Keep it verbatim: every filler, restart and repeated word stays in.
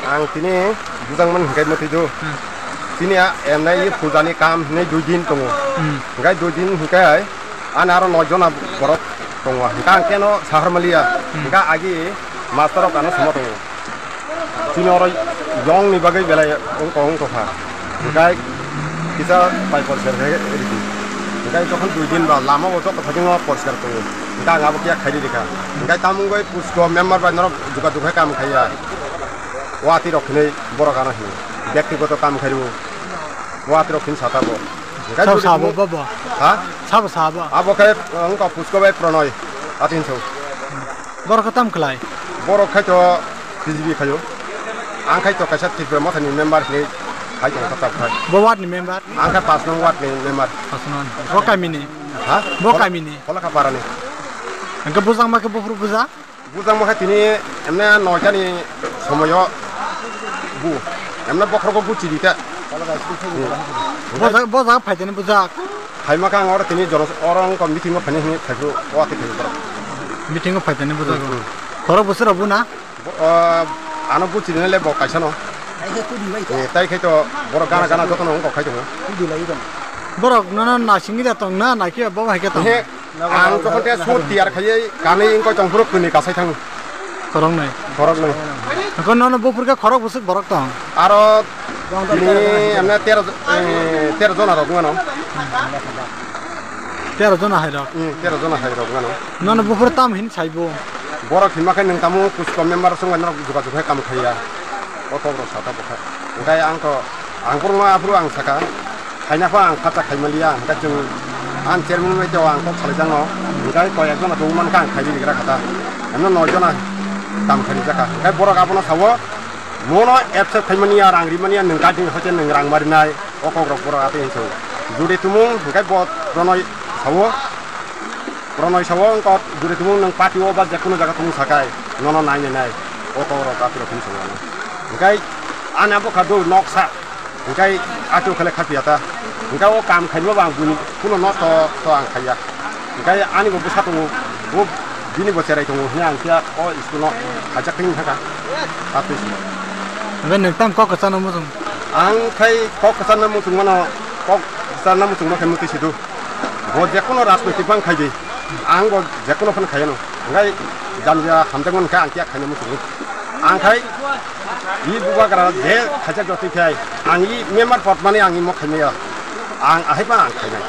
Ang tini bujang man hingkai mwtwi do. Hmm. Tini a, emnai ye puja ni kam hinwi dui din tongo. Hmm. Hingkai dui din hingkai ani aro noi jona borok tongo. Hingka ang keno sahar maliya. Hmm. Hingka agi master rok ano samo tongo. Chini oro yong ni bagwi belai wngkok wngkok kha. Hingkai kisa pai porser khe ridi. Hingkai jokhon dui din ba lama o joto thajingo porser tongo. Hingka ang abo kiya khairi rikha. Hingkai tamung bai pusko member bai norok juga juga kam khaiya. Wati rok hinwi borok ano hino. Byaktigoto kam khairu. Wati rok hin sata bo. Hingkai sabo jodi sabo mo- babo. Ha? Sabo sabo. Abo khe wngkok pusko bai Pranoi. Atin so. Borok khe tam khlai? Borok khai to B J P khayo. Ang khai to kaisa Tripura Mothani member hinwi khai tong kha chap khai. Bo ward ni member? Ang khe pas nong ward ni member. Pas nong. Bo kami ni? Ha? Bo kami ni? Pholakha para ni. Ang khe bujang ma khe buphuru buja? Bujang ma khe tini emne noita ni somoyo bu. Emne bokhorogo bu chiri ta. Bojak, bojak phaitani bujak. Phaima khe ang oro tini jono oro wngkha meeting o phaini hinwi phaiphuru o atwi phaiphuru. Meeting o phaitani bujak. Hmm, hmm. Khorok bwswk rok buna? Bo, ah, ano buchini le bo kaisa no. Kaisa tudi bai ta. Eh, tai khai to borok gana gana jotono wngkha khai tongo. Tudi lai tong. Borok nono nasingwi da tong na, naikhe bo hai khe tong. He, ang jokhon te suit tiyar khaiwi kanwi wngkha tong phuru kwnwi kasai thango. Khoroknwi. Khoroknwi. Hwnkhe nono buphuru khe khorok bwswk borok tong? Aro tini emne tero, eh, tero jona rok wngmano. Tero jona hai rok? Hmm, tero jona hai rok wngmano. Nono buphuru tamo hin saibo? Borok hinma khe nwng tamo kuchukam member swngbai norok jogajog khe kam khaiya. O kokrok sata bwkha. Hwnkhe ang to, ang phuru ma aphuru ang saka. Khaina pha ang khacha khai maliya, hwnkhe chwng ang chairman bai teo ang kok salai jangno, hwnkhe koi ek jona tongwi mankha ang khaini nigra kha ta. Emno noi jona kam khaini jakha. Hwnkhe borok abono sao, mono accept khai mani ya, rang ri mani ya, nwng kaiting hoite nwng rang marinai, o kok rok borok atwi hinwi. Jodi tumung hwnkhe bo Pranoi sao, Pranoi sao wngkha jodi tumung nwng party o ba jekunu jaga tumung sakai, nono nai nai nai, o kok rok atwi rok hinwi sao. Hwnkhe ani abo kha do noksa. Hingkai achu khe le kha phiya ta. Hingkai o kam khaima bo ang bini kuno nosto to ang khaiya. Hingkai ani bo bwsa tongo, bo bini bo cherai tongo hwnwi ang phiya o school no khaijak khe wng kha kha. Atwi se. Hingkai nwng tamo kok kwchangno muchung? Ang khai kok kwchangno muchung mano, kok kwchangno muchung ma khe mutwi sidu. Bo jekhuno rajnoitik bang khai di, ang bo jekhuno phano khai ano. Hingkai jamja hamjakmani khe ang kiya khaina muchungo. Ang khai i bubagra je khaijak jotwi khai ang i member pot mani ang i mok khaimaya. Ang ahai phano ang khainai.